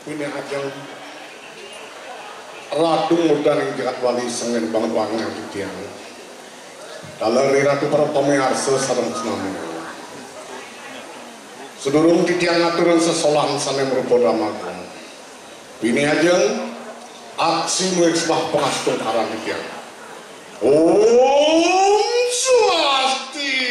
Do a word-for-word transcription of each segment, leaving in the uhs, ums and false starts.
Pini ajeng Ratu Murdaning Jagat Wali sangén banget wangian titiang. Dalér Ratu para pamiarsa sareng sami. Sadurung titiang ngaturang sesolahan sané marupa drama agung. Pini ajeng aksi muing sembah pangastungkaran titiang. Om Swastiastu.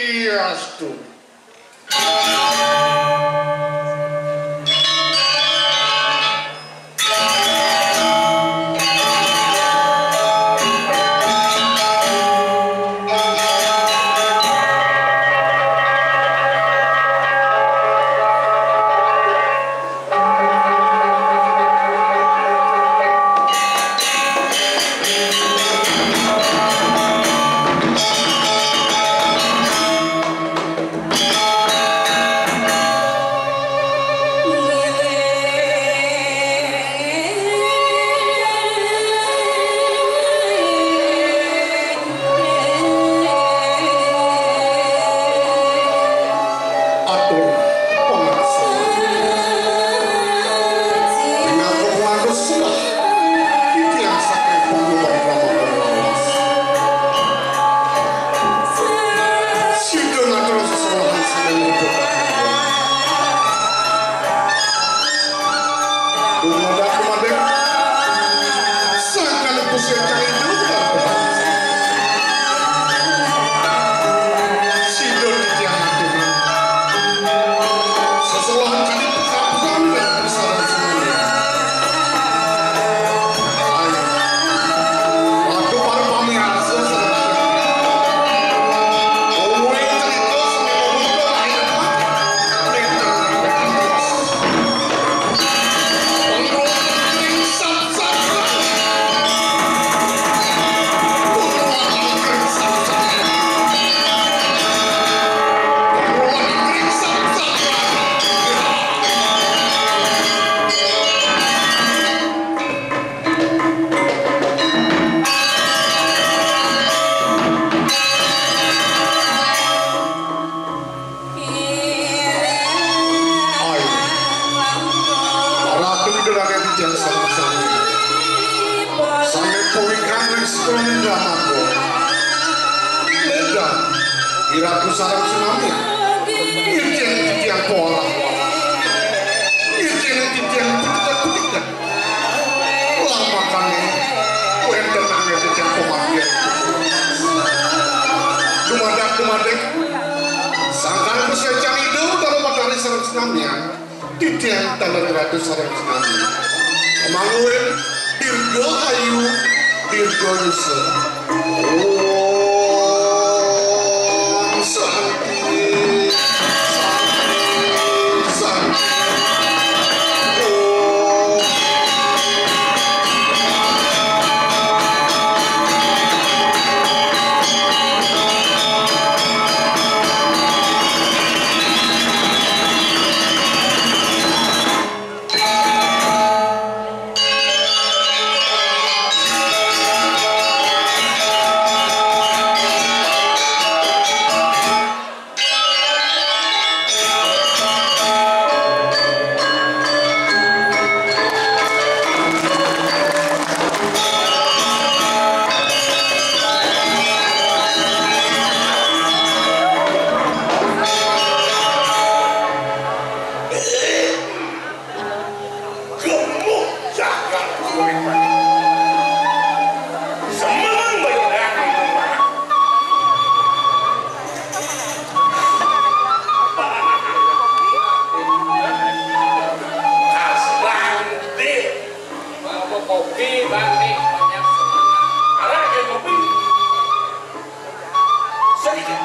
Atur pangaksana. Pinangguk landos sembah titiang saking punggung rama lawas. Sida ngatur sesolahan sané marupa dumadak-dumadak. Sangkan pusir kang ijo. Sida titiang aturang. Sesolahan kadi pekapusan dan persarang semuanya. Ayo. Waktu para pamiarsa sareng. Uwing cerita seni memukul air mata. Ai, Ratu Ida Raden titiang sareng sami. Sané purikang ring sekolah Indramaga. Ledang, Iratu sareng sinamian. Irjen titiang poalah. Irjen titiang petiket-petiket. Lah makané wénten anggé titiang pamanggihan. Dumadak-dumadak, sangkan Gusti Cang Ida Batara Batari sareng sinamian, titiang taler ratu sareng sinamian. Mangulin dirga ayu, dirga yusa. Om Santi, Santi, Santi. Om. Gemuh jagat kuring. Semengan bayunan. Kasbang deh. Kopi, Bang, nih, banyak semangat. Arah aja kopi. Sedikit.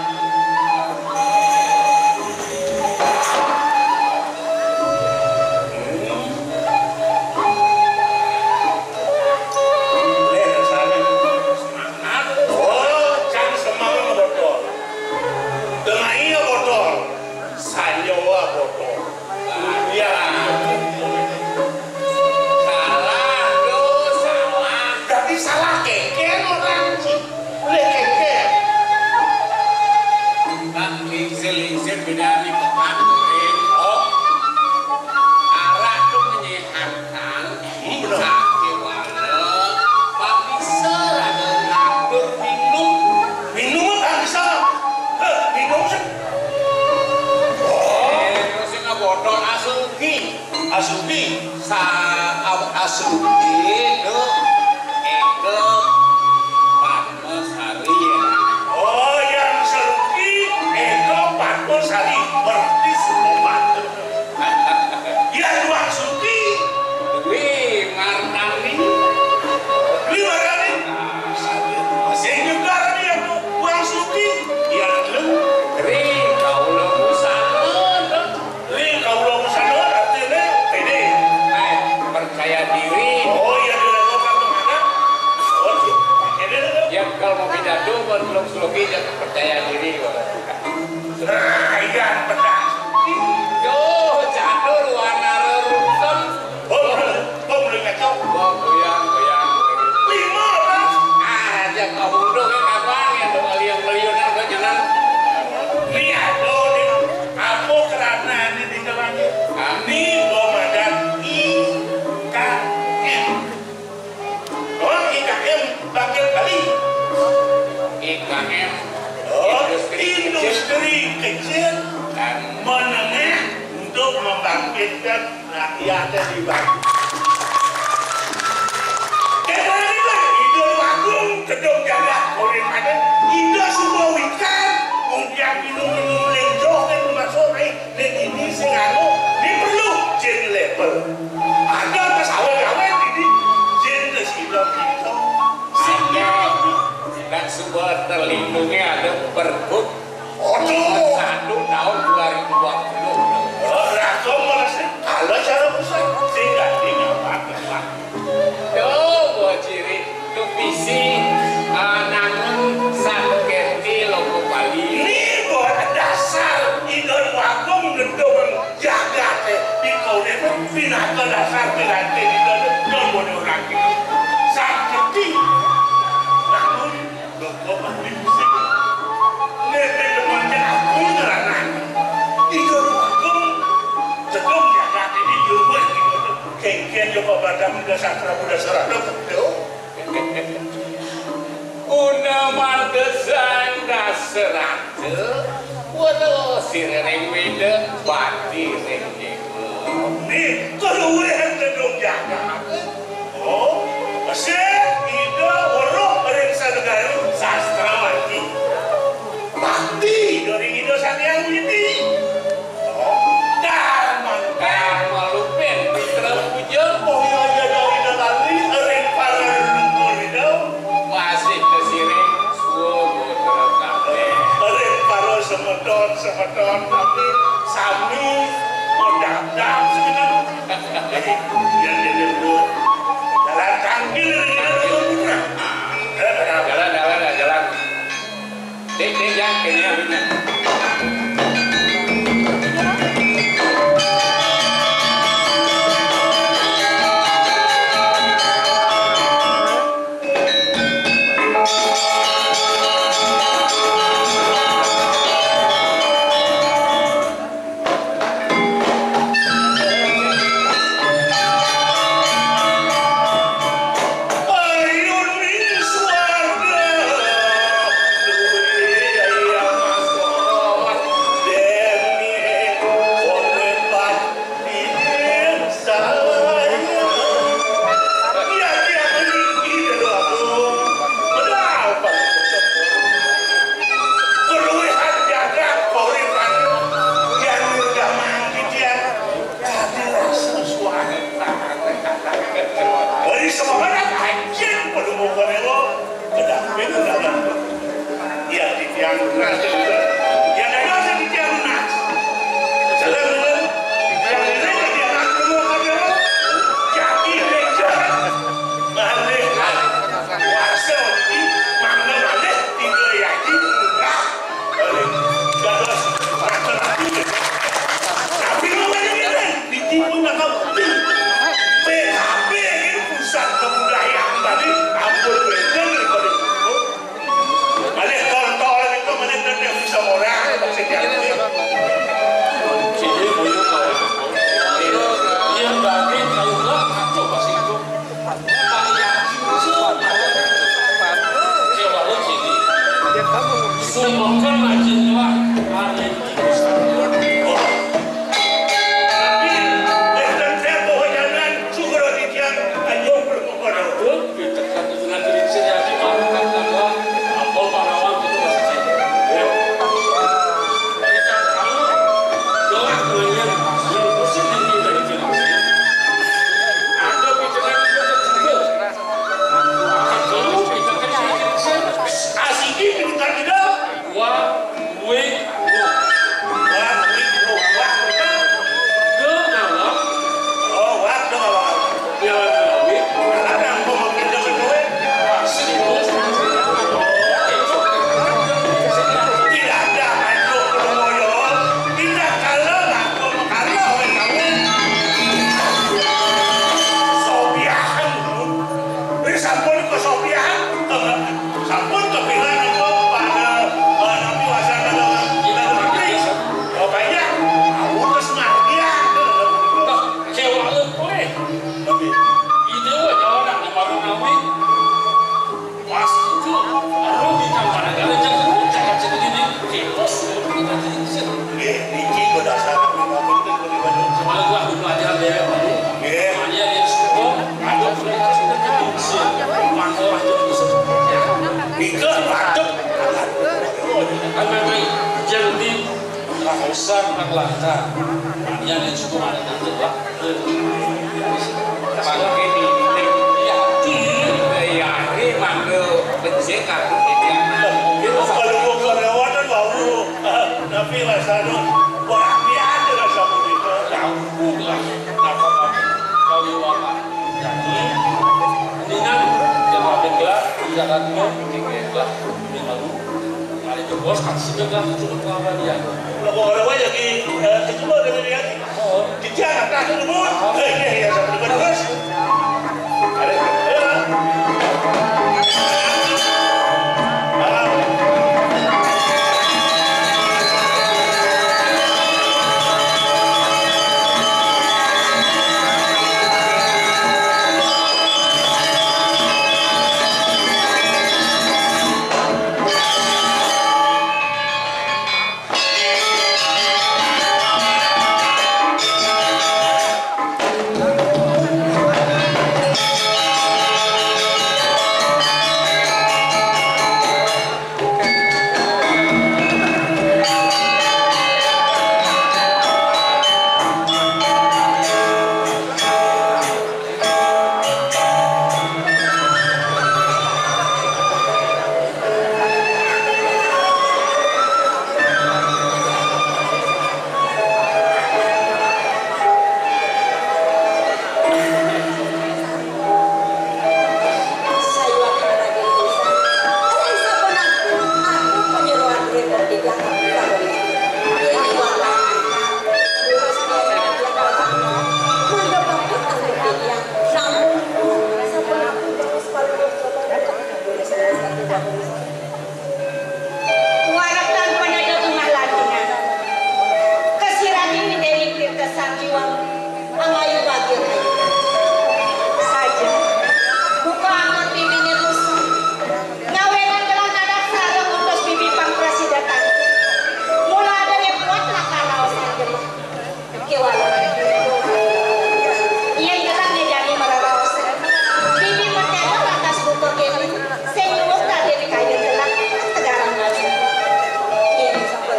Sa Asuki, Eka Padmasari. Oh, yang Saruki, Eka Padmasari, berarti semua. Yang Dwi Suki, Dwi Martani. Dwi Martani. Sing juga yang Dwi Suki. Ya, lu. Ri, kaula pusaka. Ri, kaula pusaka, artinya pede. Eh, percaya diri. Oh, iya, dilakukan kemana? Oh, pede. Ya, kalau mau pidato, kalau belum slogi, jangan percaya diri. Nah, iya, benar. Duh, catur warna rerungsem. Oh, oh, belum ngaco. Wah, goyang, goyang. Lima, Mas. Ah, aja kau udah kayak kapan ya, tuh kali yang beliau kan gua nyenang. Ini ada, nih. Apa kerana ini di dalamnya? Kami mau madan I K M. Oh, I K M bakal balik. I K M, oh, industri industri kecil dan menengah untuk membangkitkan rakyatnya di Bali. Kembali lah, Ido Agung, gedung jaga, oleh mana? Ido semua wikan, kemudian minum-minum lenjo, kan masuk naik. Ning ini sing anu, ini perlu jin level. Ada pas awet-awet ini jin ke sida kita. Sing ada. Dan sebuah terlindungnya ada pergub. Aduh. Satu tahun dua ribu dua puluh. Oh, rakom malah sih. Kalau cara besar, sing ganti nyawa. Yo, buah ciri, tu visi, ah, nangun satu Gerti Loko Bali. Ni buah dasar Idon Wagung ngedong jagat, eh, di kau ni pun pinaka dasar piranti di kau ni, kau boleh orang kiri. Sakti. Nangun Loko Bali musik. Ni temannya aku ngeranan. Idon Wagung ngedong jagat ini, di rumah di kau ni. Kengken joko badam dasar Prabu dasar ada betul. Una mantesan dasarante, wara sira ring Weda, bati ring Dewa. Nih, kaluwihan gedung jagat. Oh, sing Ida weruh ring sanegara sastrawati. Bakti ring Ida Sang Hyang Widhi. Oh, Dharma Lupin. Dharma Lupin, Putra Puja. Oh, iya, iya, iya, Ida Kali, ring para leluhur Ida. Masih kesiring, suwa putra kabeh. Ring para semeton, semeton kami sami madapdap semeton. Jadi, yang jadi dulu. Jalan tangkil ring Ida Putra. Jalan, jalan, jalan. Dik, dik, ya, kene ya, Bina. Kaluwihan jagat kauripan, yan dirgamang titiang, dadi rasa suara. Beri semangat anjing, padumukan ewa, kedamping dalam. Yan titiang lunas, yan ada titiang lunas. Jalan, jalan. Titiang ini titiang aku, padumukan ewa. Jadi, lejar. Malih, warsa niki, mangga malih, tiga yayi, munggah. Dados raja ratu. Tapi ngomong ini, niki pun bakal bukti. P H P ini pusat kebudayaan tadi, ampun, beda daripada dulu. Malih tol-tol niku, malih tetep bisa ora, sing diarti. Sini boyo kau. Yang bagi kau lah, aku pasti itu. Sumpah kan aja lah. Ide wé nyawa nak di Maronawi. Pas itu, aduh, di Taman Negara, jangan lupa, jangan cek ini, kitos, kita cincin. Eh, niki kok dasar, memang penting bagi Bandung. Semalam gua ambil pelajaran ya, Pak. Iya. Makanya dia suka, ada pelajaran sudah jadi, sih. Empat orang jadi bisa. Nika, mantep. Kan memang jadi Kausan nang langka. Nya nih suku mana nanti, Pak? Mangke di, ya, di, ya, ini mangke bensin aku ini. Kalau mau karyawan kan mau. Tapi lah sana, wah, dia ada rasa begitu. Ya ampun lah. Apa kamu? Kau iwaka. Jadi, mendingan, jangan gelar, jangan mau, ini gelar. Ini malu. Ari jebos kan sudah kan cukup lama dia. Lah, kok orang banyak di, eh, itu mah dari dia. Oh. Di jalan, tak ada rumah. Eh, iya, iya, satu rumah terus. Ada, ayo, Bang. Ah. Waratan panada tengah lantingan. Kasirani Dewi Tirta Sanjiwang, Amayu Bagir. Saja. Buka angkat bibine kusum. Ngawenan gelah kadak sareng utus bibi pang prasida tangki. Mula ada kuat lakar raosan gelah. Kéwala. Yén gelah ngéjani mararaos. Bibi percaya lantas buka kéné, sing nyuwun Radén kayun gelah tegarang lagi. Yén sampun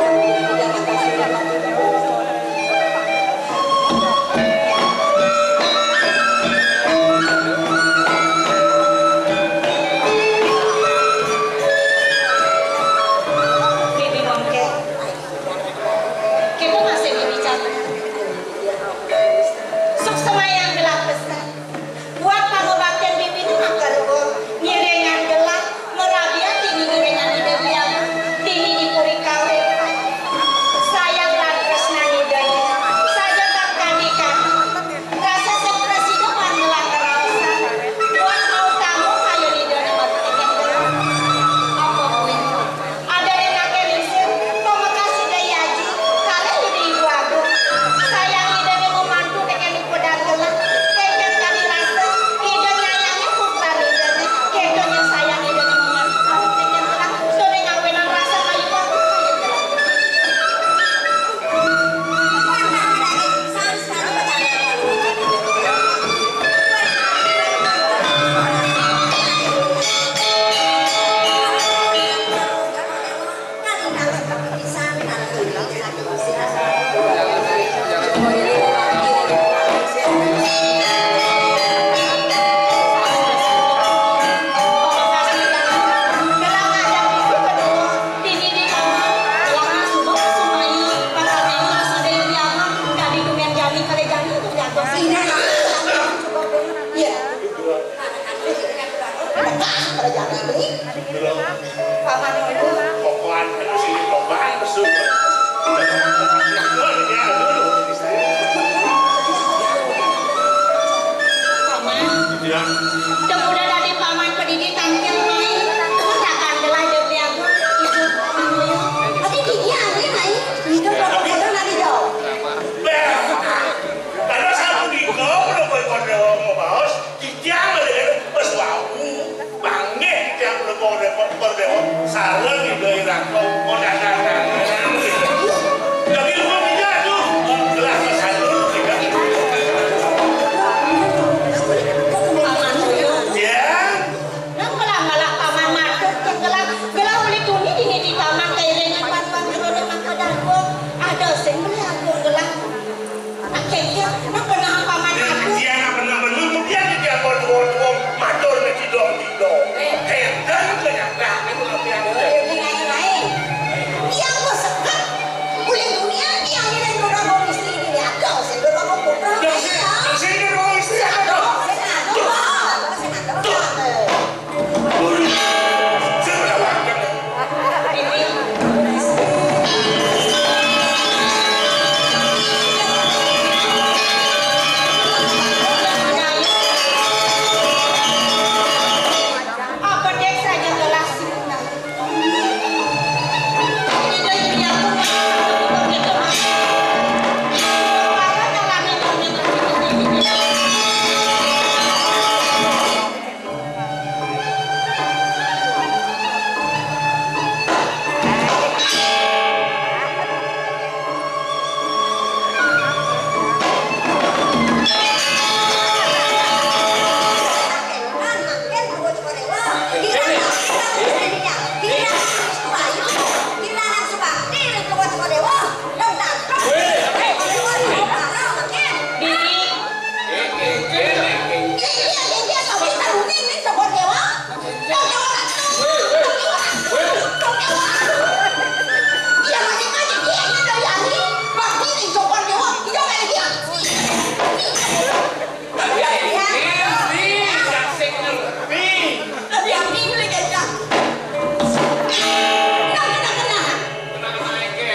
Bibi mangké. Kita masih bibicara. Suksemayang gelah pesan. Buat pangobatan bibi nu maka luhur, ngiringan gelah, merabian dini ngiringan Ida Hyang, dini dipuri kawin. Sayang lan tresnan Ida, saja kang kandikana. Rasa sing prasida pan ngelah karaosan. Buat mau tamu kayun Ida nu mati. Apa kuwi? Ada yang pakai lingsir, pamekasida Yaji, kalih Ida Ibu Agung. Sayang Ida ning mantu tekén ibu dan gelah, tekén kami rasa, Ida nyayangi putra Ida nih, Ida yang sayang Ida ning mantu tekén gelah, sudah ngawenan rasa kayu batu. Iya. Paman dulu. Kokoan, itu sih kokoan, besul. Paman. Ya. Udah, udah tadi paman pedidi tangkil main. Takkan gelah dia beli aku. Itu. Tapi dia aneh main. Itu udah, udah nanti jauh. Karena satu di kau udah boikot ya, Sareng Ida Ratu, oh, datang. Lagi lupa tidak tuh, gelas pesan dulu, tidak. Ya. Nang malah-malah paman matur ke gelah, gelah uli tuni dini di paman kairingan paduan jero mangka dagong. Ada sing beli agung gelah. Nak kengkeng, nak pernah paman aku. Dia nak pernah bener, dia di dia tuang-tuang, matur ke cidong-cidong. Enten ke nyabrang itu lebih ada. Dia beli lain-lain. Dia gua seket. Ulin dunia, dia ngirim ke orang istri ini, dia ada sing orang putra. Dong sing, dong sing, dong istri ada. Dong sing ada. Dong sing ada. Tuh.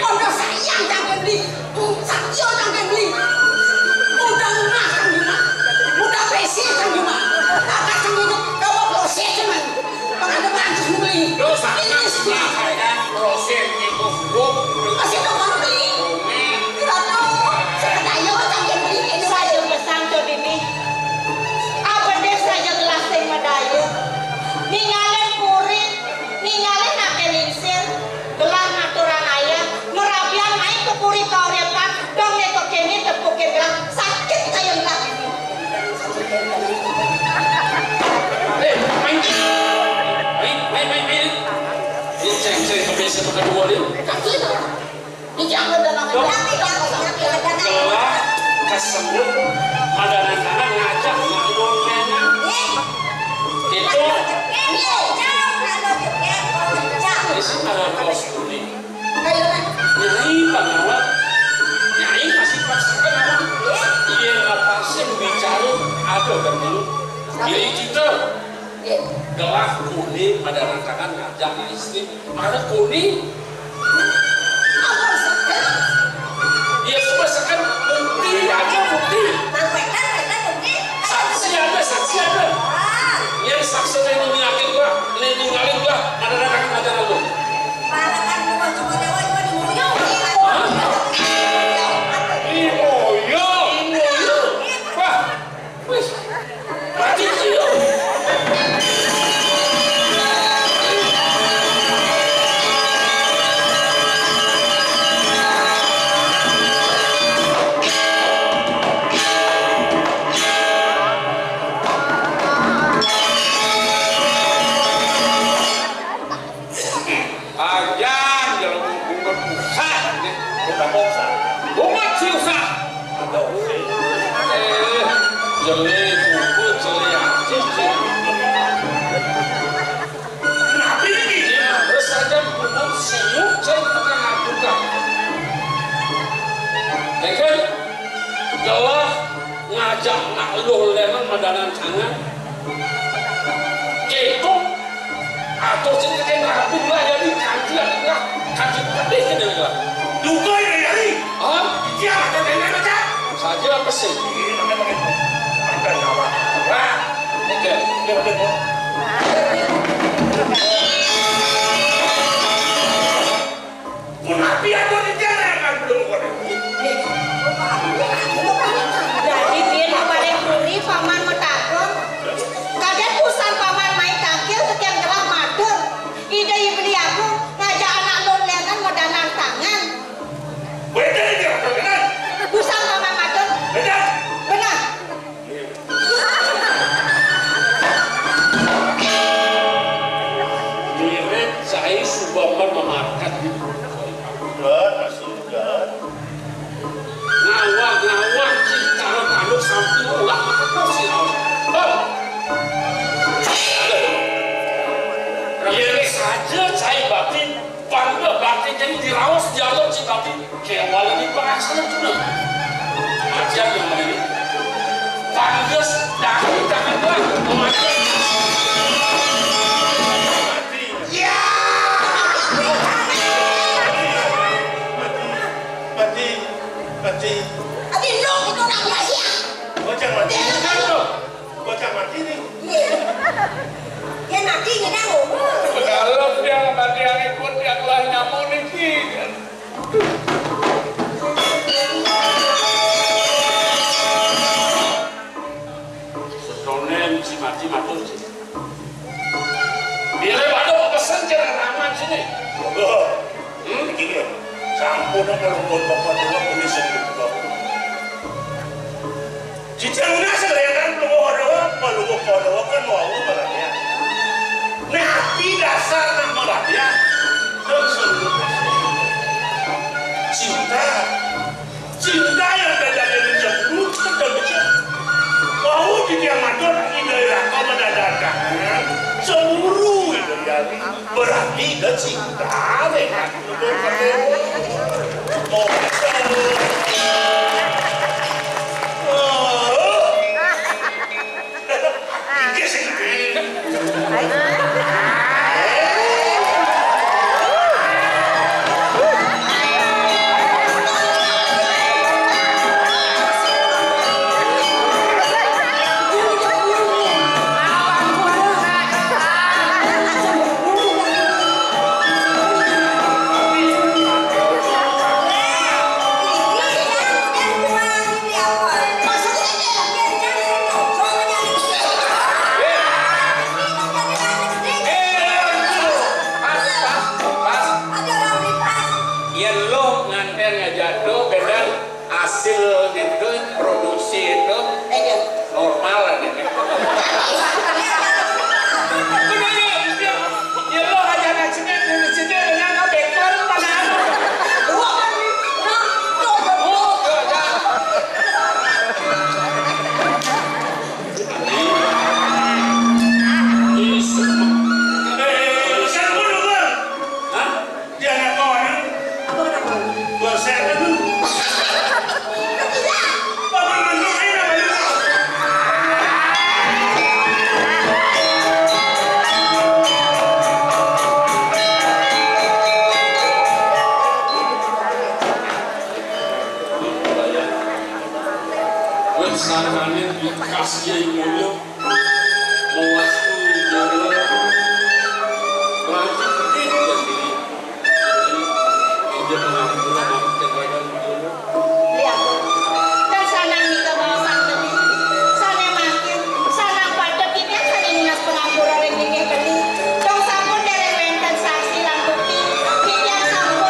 Ono sayang cangkem beli, satya cangkem beli. Udah emas cangkem beli, udah besi cangkem beli, kakak cangkem beli, kamu proses cuman. Makanya bagus beli. Dosa ini sih. Saya proses itu buruk. Masih tukang beli. Kira tuh, saya ayo cangkem beli. Saya pesan tuh dini. Apa deh saya gelas yang medaya? Ninggalin puri, ninggalin ake lingsir. Gelah ngaturan ayah, merabian naik ke puri kauripan, dong neko kene tepukin gelah, sakit kayak gelah. Eh, main. Main, main, main, main. Ini ceng, ceng, kebiasaan kedua dia. Kaki itu. Ini jangan dalam hati, jangan sampai ada. Gelah kesebut, pada anak-anak ngajak ngomong. Itu. Di sini ada kos kuning. Nyai Pangawa, Nyai masih paksakan awak. Iya, apa sih bicara? Ada kan dulu. Jadi kita gelah kuning pada rancangan ngajak istri. Mana kuning? Apa seket? Ya, semua seket bukti aja, bukti. Saksi ada, saksi ada. Yang saksi yang yakin gua, yang ninggalin gua, ada rancangan aja lu. Hah? Imoyo. Wah. Wis. Mati sih. Ajan, jelema bungut usah, nih. Udah usah. Bungut sih usah. Ada usah. Eh, jelé bungut, jelé aci, jelé. Kenapa ini? Ya, terus aja bungut siuk, saya tengah buka. Ya kan? Gelah ngajak nak luh lénan madanan tangan. Kéto. Atur sing kene rabu lah jadi kanti lah. Kanti pedih kene lah. Duga ya, Yari? Hah? Dia ada dene macam. Saja apa sih? Ini pakai, pakai. Ada nyawa. Wah. Oke. Ini pakai. Mun api atur di tiang akan belum kono. Jadi biar kepada puri paman metakon. Kadén usan paman main tangkil sekian gelah matur. Ida Pangga bakti jadi diraos jalur si bakti. Kéwala di pangaksa sudah. Aja yang ini. Pangga dangdut jangan lah. Mati. Ya. Mati. Mati. Mati. Tapi no itu orang Malaysia. Bocah mati. Dia orang Bocah mati nih. Iya. Dia mati nih, dah ngomong. Kalau dia mati yang ikut, dia kelah nyamuk nih, Ki. Setonen si mati matur, Ki. Bila pada pesen jangan aman sini. Oh, hmm? Begini, sampun apa lembut bapak dulu, ini sendiri. Cicing lunas, kadang-kadang pelungguh Kodawa, pelungguh Kodawa kan mau aku marabya. Napi dasar nak marabya? Terus cinta. Cinta yang terjadi di cemburu, terjadi. Mau titiang matur, Ida Raka menandakan cemburu itu ya. Berarti Ida cinta dengan Yén lo nganter ngajak to, beda hasil itu, produksi itu normal aja. Bener, ya, lo aja nggak sini, di sini dengan background mana? Dia nak kau ni. Apa kena kau? Kau saya tu. Tidak. Apa kena kau ni? Wes sangkane dikasih mulya. Mawastu jaga. Lanjut gedhe dadi. Injil mengampura manusia kelahiran dulu. Lihat, dan sanang nika bawa sakti. Sanang mangkin, sanang pada kita, sanang nunas pengampura ring inggih beli. Dong sampun dereng wenten saksi lan bukti. Kita sampun.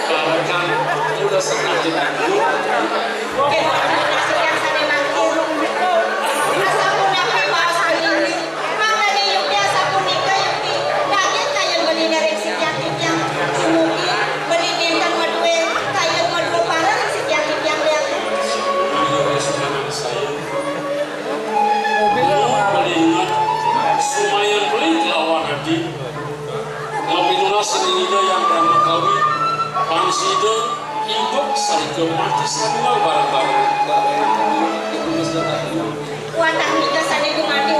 Bahkan udah setengah jenang. Oke, yang sana nanti. Asal punya baos ini. Mangkane yukti asapunika yukti. Kaget kayun beli nering sikian tikian. Sumugi beli dinten madue kayun madue pareng sikian tikian liang. Saya. Beli ingat, sumayan beli kelawan ati. Ngapitunas ring Ida Hyang Brahma Kawi, pansida idup saha mati samuang bareng-bareng. Wantah nika sane dumadi